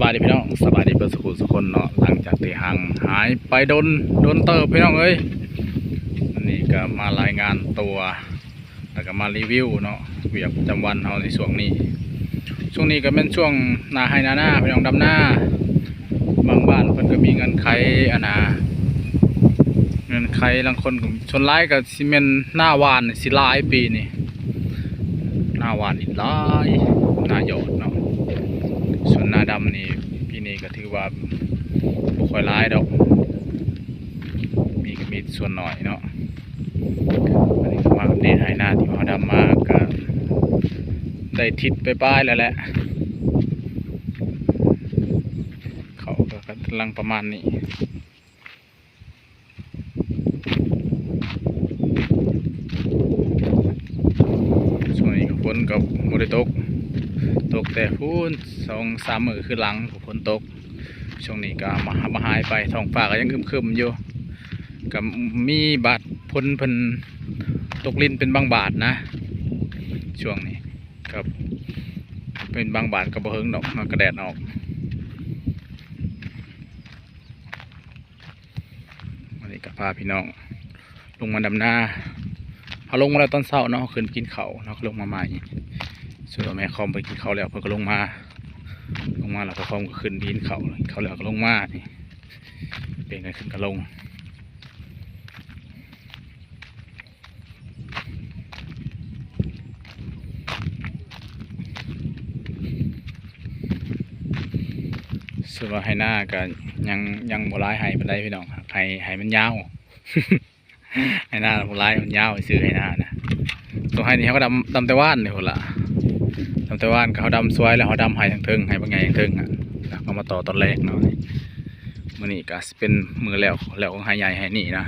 ສະບາຍດີພີ່ນ້ອງ ສະບາຍດີເບິດສູ່ຜູ້ສູ່ຄົນເນາະ ຫຼັງຈາກທີ່ຫ່າງຫາຍໄປດົນ ດົນເຕີບພີ່ນ້ອງເອີຍ ມື້ນີ້ກໍມາລາຍງານຕົວ ແລ້ວກໍມາຣີວິວເນາະ ວຽກປະຈຳວັນເຮົາໃນຊ່ວງນີ້ ຊ່ວງນີ້ກໍແມ່ນຊ່ວງໜ້າໄຮ່ໜ້ານາພີ່ນ້ອງ ດຳນາ ບາງບ້ານເພິ່ນກໍມີເງື່ອນໄຂ ອັນນ່າ ເງື່ອນໄຂ ລາງຄົນກໍ ສ່ວນຫຼາຍກໍຊິແມ່ນນາຫວ່ານຊິຫຼາຍປີນີ້ ນາຫວ່ານນີ້ຫຼາຍ ນາຢອດເນາະ ສ່ວນນາດຳນີ້ ປີນີ້ກໍຖືວ່າບໍ່ຄ່ອຍຫຼາຍດອກ ມີກໍມີສ່ວນໜ້ອຍເນາະ ອັນນີ້ກໍມາອັບເດດໄຮ່ນາທີ່ເຮົາດຳມາ ກໍໄດ້ທິດປາຍໆແລ້ວແຫຼະ ເຂົ້າກໍກຳລັງປະມານນີ້. ຊ່ວງນີ້ກໍຝົນກໍບໍ່ໄດ້ຕົກ ຕົກແຕ່ພຸ້ນສອງສາມມື້ຄືຫຼັງ ຝົນຕົກ ຊ່ວງນີ້ກໍມາ ມາຫາຍໄປ ທ້ອງຟ້າກໍຍັງຄຶ້ມໆຢູ່ ກໍມີບາດຝົນເພິ່ນຕົກລິນເປັນບາງບາດນະ ຊ່ວງນີ້ກໍເປັນບາງບາດ ກໍບໍ່ເຖິງດອກ ມັນກໍແດດອອກ. ວັນນີ້ກໍພາພີ່ນ້ອງລົງມາດຳນາ ເຮົາລົງມາແລ້ວຕອນເຊົ້າເນາະ ເຮົາຂຶ້ນໄປກິນເຂົ້າເນາະ ກໍລົງມາໃໝ່ ສ່ວນແມ່ຄອມໄປກິນເຂົ້າແລ້ວ ເພິ່ນກໍລົງມາ ລົງມາແລ້ວພໍ່ຄອມກໍຂຶ້ນໄປກິນເຂົ້າ ກິນເຂົ້າແລ້ວກໍລົງມານີ້ ປ່ຽນກັນຂຶ້ນກັບລົງ. ສ່ວນວ່າໄຮ່ນາກໍຍັງ ຍັງບໍ່ຫຼາຍໄຮ່ປານໃດພີ່ນ້ອງ ໄຮ່ ໄຮ່ມັນຍາວ ໄຮ່ນາບໍ່ຫຼາຍ ມັນຍາວຊື່ໄຮ່ນານະ ຕົວໄຮ່ນີ້ເຮົາກໍດຳ ດຳແຕ່ວານນີ້ພຸ້ນລະ ດຳແຕ່ວານກໍເຮົາດຳສວຍແລ້ວ ເຮົາດຳໄຮ່ທາງເທິງ ໄຮ່ບັກໃຫຍ່ທາງເທິງອະ ແລ້ວກໍມາຕໍ່ຕອນແລງເນາະ ມື້ນີ້ກໍຊິເປັນມື້ແລ້ວ ແລ້ວຂອງໄຮ່ໃຫຍ່ໄຮ່ນີ້ນະ.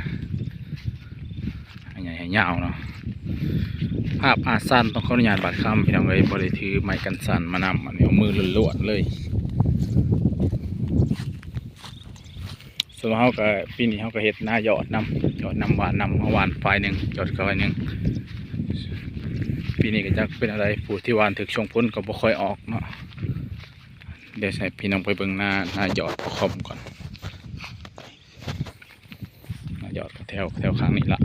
ໃຫຍ່ໃຫຍ່ຍາວເນາະ ພາບອາດສັ່ນ ຕ້ອງຂໍອະນຸຍາດບາດຄຳພີ່ນ້ອງເອີຍ ບໍ່ໄດ້ຖືໄມ້ກັນສັ່ນມານຳ ອັນນີ້ເອົາມືລ້ວນໆເລີຍ ສ່ວນເຮົາກໍ ປີນີ້ເຮົາກໍເຮັດນາຢອດນຳ ຢອດນຳ ຫວ່ານນຳ ເຮົາຫວ່ານຝ່າຍໜຶ່ງ ຢອດກໍຝ່າຍໜຶ່ງ ປີນີ້ກໍຈັກເປັນແນວໃດ ຜູ້ທີ່ຫວ່ານຖືກຊ່ວງຝົນກໍບໍ່ຄ່ອຍອອກເນາະ ດຽວໃຫ້ພີ່ນ້ອງໄປເບິ່ງນາ ນາຢອດພໍ່ຄອມກ່ອນ. ຍອດກໍແຖວ ແຖວຂ້າງນີ້ລະ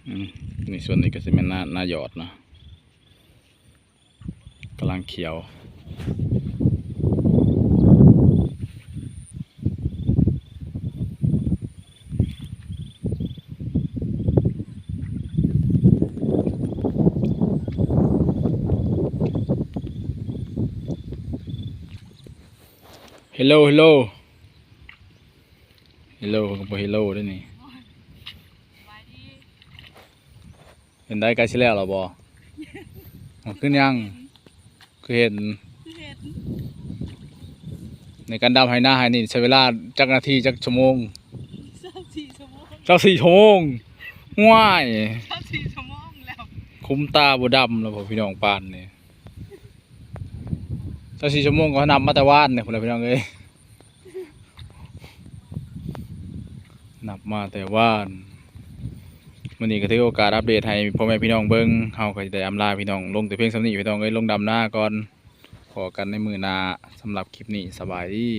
ອືມ ໃນສ່ວນນີ້ກໍຊິແມ່ນນາ ນາຢອດເນາະ ກຳລັງຂຽວ. ເຮລໂລ ເຮລໂລ ເຮລໂລ ເພິ່ນກໍບໍ່ເຮລໂລເດ້ນີ້. ສະບາຍດີ. ເປັນໃດ ໃກ້ຊິແລ້ວແລ້ວບໍ່? ບໍ່ ຄືຍັງ ຄືເຫັນ ຄືເຫັນ ໃນການດຳໄຮ່ນາໄຮ່ນີ້ ໃຊ້ເວລາຈັກນາທີ ຈັກຊົ່ວໂມງ? ຊາວສີ່ຊົ່ວໂມງ ຊາວສີ່ຊົ່ວໂມງ ຫ້ວຍ ຊາວສີ່ຊົ່ວໂມງແລ້ວ ຄຸ້ມຕາບໍ່ດຳແລ້ວບໍ່ ພີ່ນ້ອງ ປານນີ້ ຊາວສີ່ຊົ່ວໂມງ ກໍນັບມາແຕ່ວານນີ້ພຸ້ນລະ ພີ່ນ້ອງເອີຍ. ນັບມາແຕ່ວານ ມື້ນີ້ກໍຖືໂອກາດອັບເດດໃຫ້ພໍ່ແມ່ພີ່ນ້ອງເບິ່ງ ເຮົາກໍຈະໄດ້ອຳລາພີ່ນ້ອງລົງແຕ່ພຽງສ່ຳນີ້ ພີ່ນ້ອງເອີຍ ລົງດຳນາກ່ອນ ພໍ້ກັນໃນມື້ໜ້າ ສຳລັບຄລິບນີ້ ສະບາຍດີ.